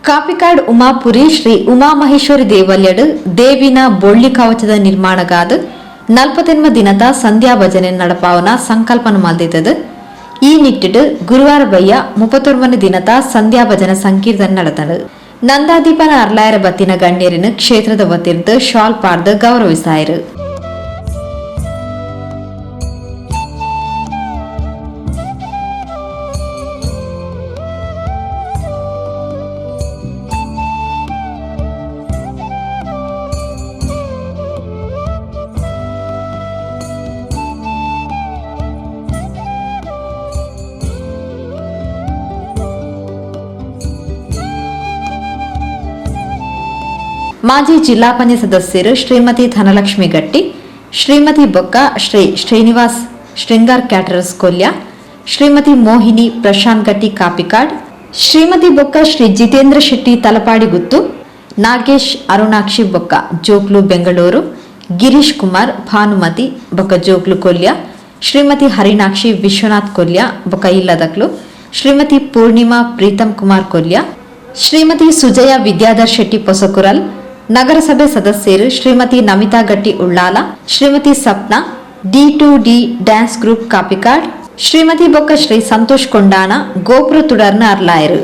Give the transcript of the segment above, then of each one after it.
Kapikad Umapuri Shri Umamaheshwari ದೇವಲ್ಯಡು ದೇವಿನ ಬೊಳ್ಳಿ ಕವಚದ ನಿರ್ಮಾಣಗಾದ 48 ದಿನದ ಸಂಧ್ಯಾ ಭಜನೆ ನಡಪಾವನ ಸಂಕಲ್ಪನ ಮಲ್ದಿತ್ತದು. ಈ ನಿಟ್ಟಿಡು ಗುರುವಾರ ಬಯ್ಯ 39 ದಿನದ ಸಂಧ್ಯಾ ಭಜನೆ ಸಂಕೀರ್ತನೆ ನಡೆದಳು. ನಂದಾದೀಪನ ಅರ್ಲಾಯರ ಬತ್ತಿನ ಗಣ್ಯರಿನ ಕ್ಷೇತ್ರದ ವತಿರ್ದು ಶಾಲ್ ಪಾರ್ದು ಗೌರವಿಸಾಯರು. ಮಾಜಿ ಜಿಲ್ಲಾ ಪಂಚಾಯತ್ ಸದಸ್ಯರು ಶ್ರೀಮತಿ ಧನಲಕ್ಷ್ಮಿ ಗಟ್ಟಿ, ಶ್ರೀಮತಿ ಬೊಕ್ಕ ಶ್ರೀ ಶ್ರೀನಿವಾಸ್ ಶೃಂಗಾರ್ ಕ್ಯಾಟರರ್ಸ್ ಕೊಲ್ಯ, ಶ್ರೀಮತಿ ಮೋಹಿನಿ ಪ್ರಶಾಂತ್ ಗಟ್ಟಿ ಕಾಪಿಕಾಡ್, ಶ್ರೀಮತಿ ಬೊಕ್ಕ ಶ್ರೀ ಜಿತೇಂದ್ರ ಶೆಟ್ಟಿ ತಲಪಾಡಿ ಗುತ್ತು, ನಾಗೇಶ್ ಅರುಣಾಕ್ಷಿ ಬೊಕ್ಕ ಜೋಕ್ಲು ಬೆಂಗಳೂರು, ಗಿರೀಶ್ ಕುಮಾರ್ ಭಾನುಮತಿ ಬೊಕ್ಕ ಜೋಕ್ಲು ಕೊಲ್ಯ, ಶ್ರೀಮತಿ ಹರಿಣಾಕ್ಷಿ ವಿಶ್ವನಾಥ್ ಕೊಲ್ಯ ಬೊಕ್ಕ ಇಲ್ಲದಕ್ಲು, ಶ್ರೀಮತಿ ಪೂರ್ಣಿಮಾ ಪ್ರೀತಂ ಕುಮಾರ್ ಕೊಲ್ಯ, ಶ್ರೀಮತಿ ಸುಜಯ ವಿದ್ಯಾಧರ್ ಶೆಟ್ಟಿ ಪೊಸಕುರಲ್, ನಗರಸಭೆ ಸದಸ್ಯರು ಶ್ರೀಮತಿ ನಮಿತಾ ಗಟ್ಟಿ ಉಳ್ಳಾಲ, ಶ್ರೀಮತಿ Sapna, D to D dance group Kapikad, Shrimati ಬೊಕ್ಕ ಶ್ರೀ ಸಂತೋಷ್ ಕೊಂಡಾಣ ಗೋಪುರ ತುಡರ್ನ ಅರ್ಲಾಯರು.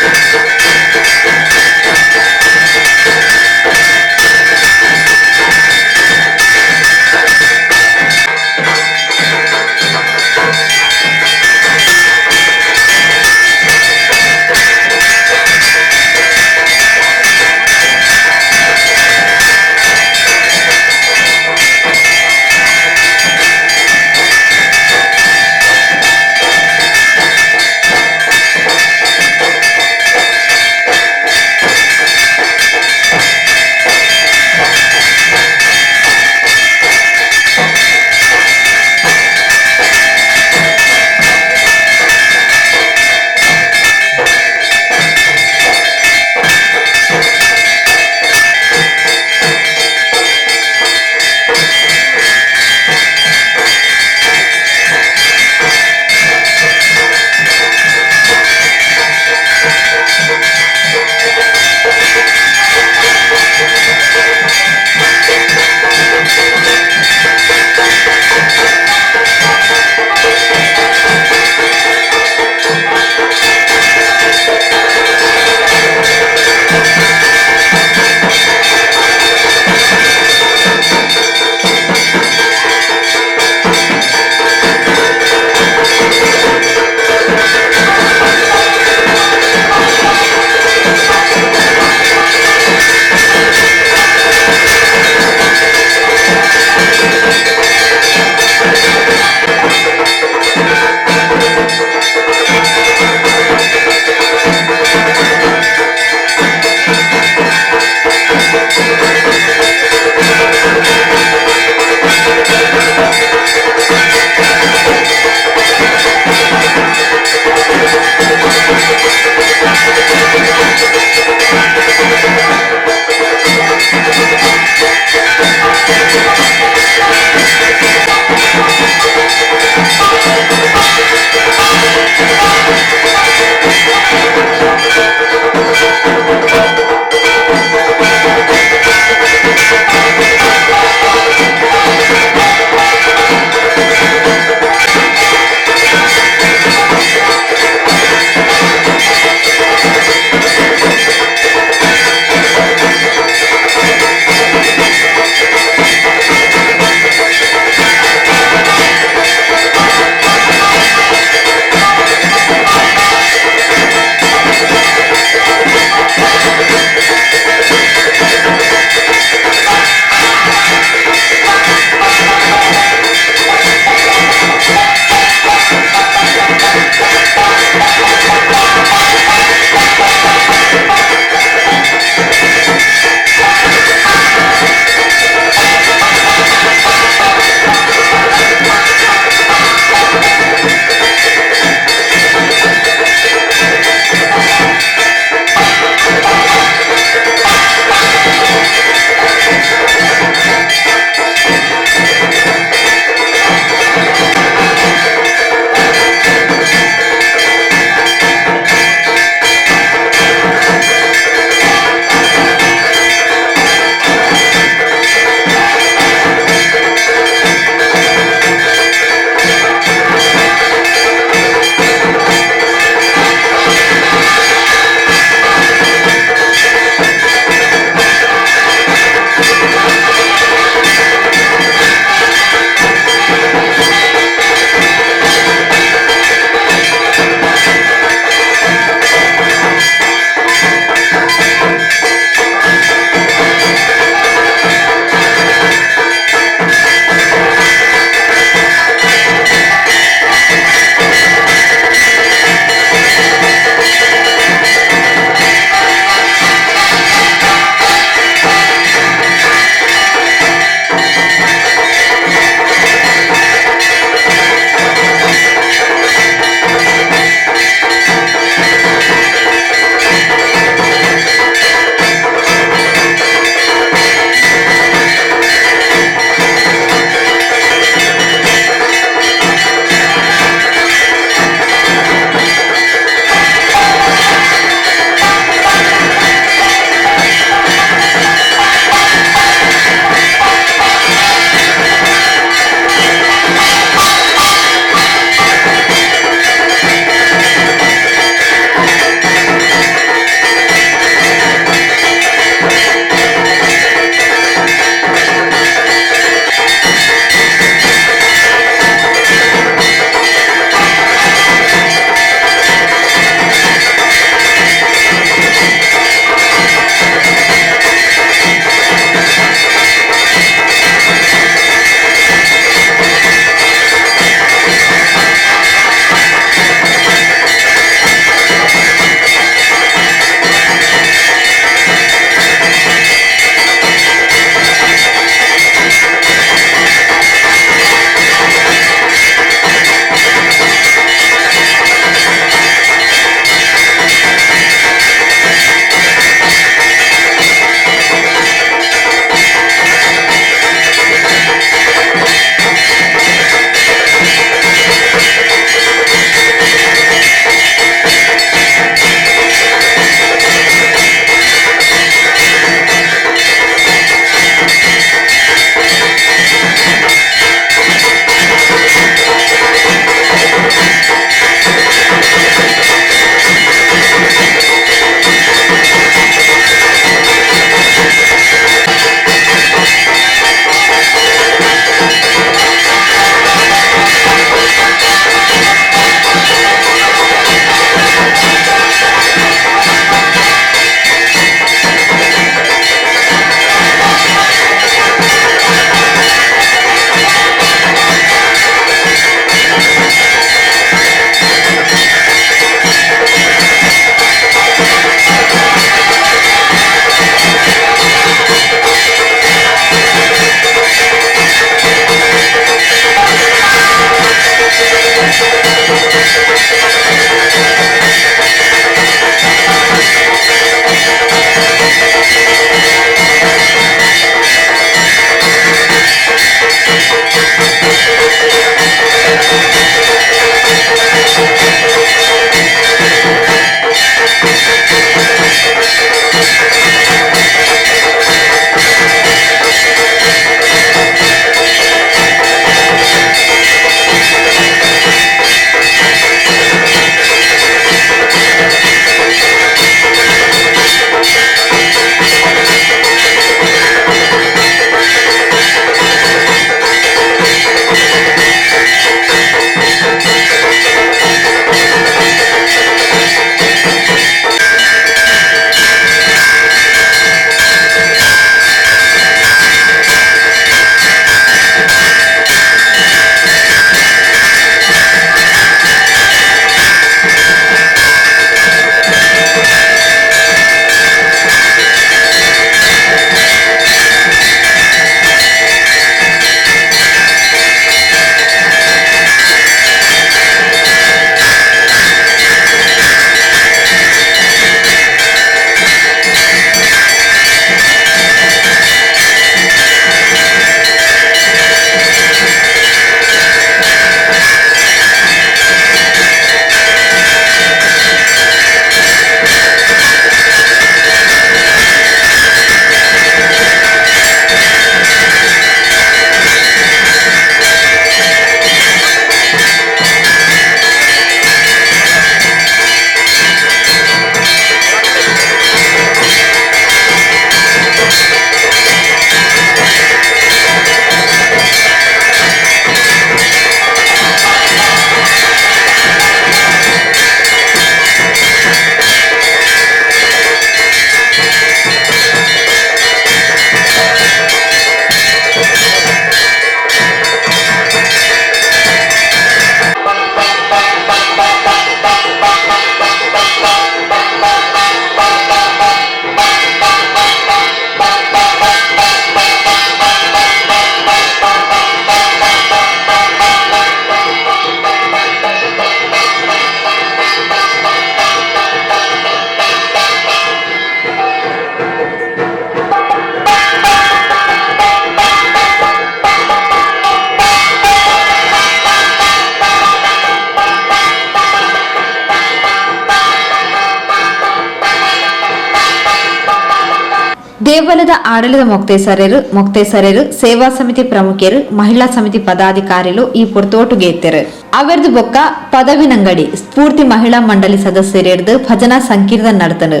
ದೇವಲದ ಆಡಳಿತ ಮೊಕ್ತೇಸರೆರು ಮೊಕ್ತೇಸರೆರು, ಸೇವಾ ಸಮಿತಿ ಪ್ರಮುಖರು, ಮಹಿಳಾ ಸಮಿತಿ ಪದಾಧಿಕಾರಿಲು ಈ ಪೊರ್ತೋಟುಗೇತೆರು. ಅವೆರ್ದು ಬೊಕ್ಕ ಪದವಿನಂಗಡಿ ಸ್ಫೂರ್ತಿ ಮಹಿಳಾ ಮಂಡಳಿ ಸದಸ್ಯರೆರ್ದು ಭಜನಾ ಸಂಕೀರ್ತನ ನಡೆತನು.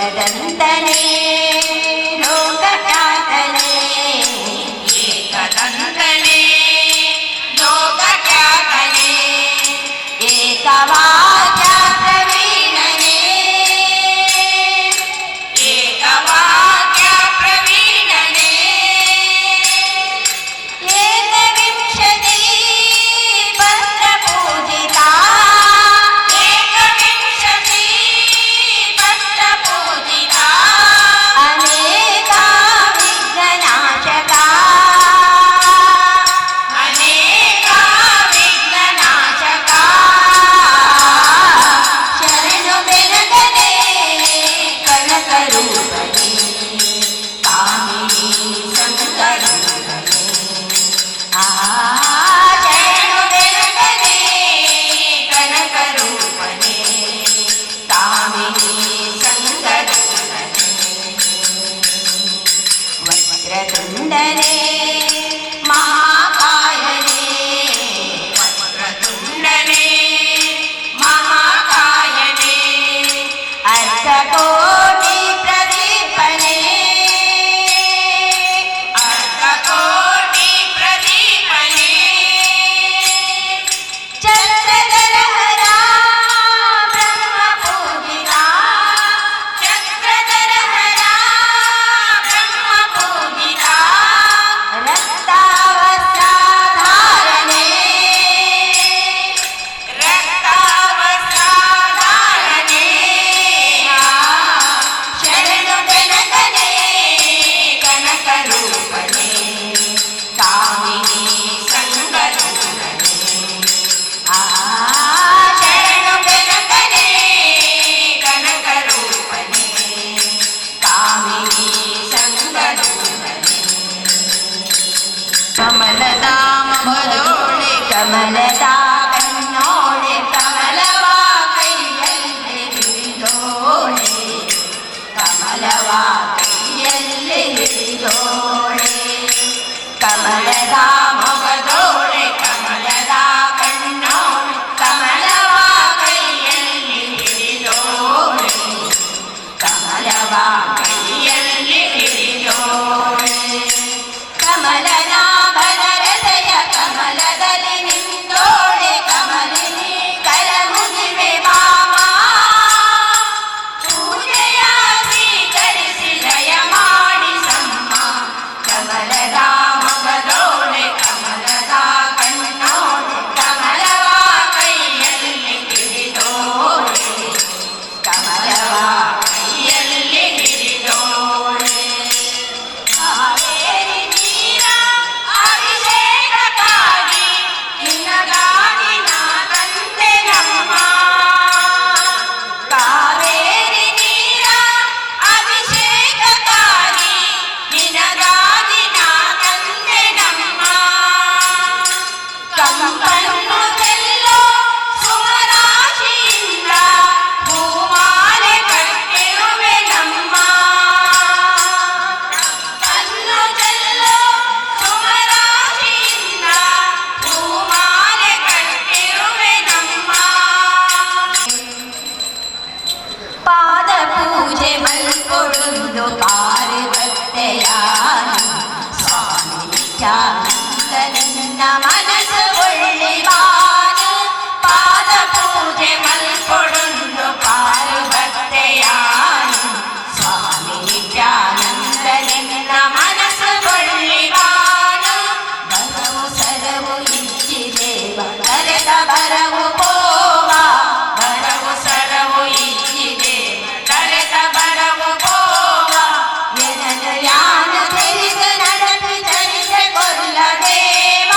एकदन्तने लोकख्यातने, एकदन्तने लोकख्यातने, एकवाक्या प्रवीणने, एकवाक्या प्रवीणने, एकविंशति पत्रपूजिता, एकविंशति पत्रपूजिता, अनेका विघ्ननाशका, अनेका विघ्ननाशका, ಶರಣು ಬೆನಗನೆ ಕನಕರೂಪನೆ, ಕಾಮಿನಿ ಸಂಗರೂಪನೆ, ಆ ಶರಣು ಬೆನಗನೆ ಕನಕರೂಪನೆ, ಕಾಮಿನಿ ಸಂಗರೂಪನೆ, ವಕ್ರತುಂಡನೆ ಮಹಾಕಾಯನೆ, ವಕ್ರತುಂಡನೆ ಮಹಾಕಾಯನೆ, ಅರ್ಧಕೋಟಿ ಪ್ರದೀಪನೆ, ಅರ್ಧಕೋಟಿ ಪ್ರದೀಪನೆ, ಚಕ್ರಧರ ಹರ ಬ್ರಹ್ಮ ಪೂಜಿತಾ, ಚಕ್ರಧರ ಹರ ಬ್ರಹ್ಮ ಪೂಜಿತಾ, ರಕ್ತಾವಸ್ತ್ರಾಧಾರಣೆ, ರಕ್ತಾವಸ್ತ್ರಾಧಾರಣೆ, ಶರಣು ಬೆನಕನೆ ಕನಕರೂಪನೆ, ಕಾಮಿನಿ ಸಂಗರೂಪನೆ, ಆ ಶರಣು ಬೆನಕನೆ ಕನಕರೂಪನೆ, ಕಾಮಿನಿ ಸಂಗರೂಪನೆ, ಕಮಲದ ಮೊಗದೋಳೆ, ಕಮಲದ ಕಣ್ಣೋಳೆ, ಕಮಲವ ಕೈಯಲ್ಲಿ ಹಿಡಿದೋಳೆ, ಕಮಲವ ಕೈಯಲ್ಲಿ ಹಿಡಿದೋಳೆ, ಕಮಲದ ಮೊಗದೋಳೆ, ಕಮಲದ ಕಣ್ಣೋಳೆ, ಕಮಲವ ಕೈಯಲ್ಲಿ ಹಿಡಿದೋಳೆ, ಕಮಲವ ಕೈಯಲ್ಲಿ ಹಿಡಿದೋಳೆ, ಕಮಲನಾಭನ ಹೃದಯ ಕಮಲದಲ್ಲಿ ನಿಂತೋಳೆ, ಕಮಲಿನಿ ಕರಮುಗಿವೆ ಮಾಮ, ಪೂಜೆಯ ಸ್ವೀಕರಿಸಿ ದಯ ಮಾಡಿಸಮ್ಮ, ಕಮಲದ ಮೊಗದೋಳೆ, ಕಮಲದ ಕಣ್ಣೋಳೆ, ಕಮಲವ ಕೈಯಲ್ಲಿ ಹಿಡಿದೋಳೆ, ಕಮಲವ ಕೈಯಲ್ಲಿ ಹಿಡಿದೋಳೆ, ಕಾವೇರಿ ನೀರ ಅಭಿಷೇಕಕ್ಕಾಗಿ ನಿನ್ನಗಾಗಿ ನಾ ತಂದೆನಮ್ಮ, ಕಾವೇರಿ ನೀರ ಅಭಿಷೇಕಕ್ಕಾಗಿ ನಿನಗಾಗಿ ನಾ ತಂದೆನಮ್ಮ, ಕಂಪನ್ನು ಚೆಲ್ಲೋ ಸುಮರಾಶಿಯಿಂದ ಹೂಮಾಲೆ ಕಟ್ಟಿರುವೆನಮ್ಮ, ಕಣ್ಣು ಚೆಲ್ಲೋ ಸುಮರಾಶಿಯಿಂದ ಹೂಮಾಲೆ ಕಟ್ಟಿರುವೆನಮ್ಮ. ಪಾದ ಪೂಜೆ ಮಲ್ಕೊಡುಂದು ಪಾರ್ವತ್ತೆಯಾನ, ಸ್ವಾಮಿ ನಿತ್ಯಾನಂದನನ್ನ ಮನಸ್ಸು ಒಳ್ಳಿವಾನ, ಪಾದ ಪೂಜೆ ಮಲ್ಕೊಡುಂದು ಪಾರ್ವತ್ತೆಯಾನ, ಸ್ವಾಮಿ ನಿತ್ಯಾನಂದನನ್ನ ಮನಸ್ಸು ಒಳ್ಳಿವಾನ, ಬರವು ಸರವು ಇಜ್ಜಿ ದೇವ ಕರೆತ ಬರವು ಪೋವ, ಬರವು ಸರವು ಇಜ್ಜಿ ದೇವ ಕರೆತ ಬರವು ಪೋವ, ಎನನು ಯಾನು ತೆರಿದು ನಡಪಿ ಚರಿತೆ ಕೊಲ್ಲ ದೇವ.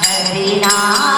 ಹರಿನಾಮ.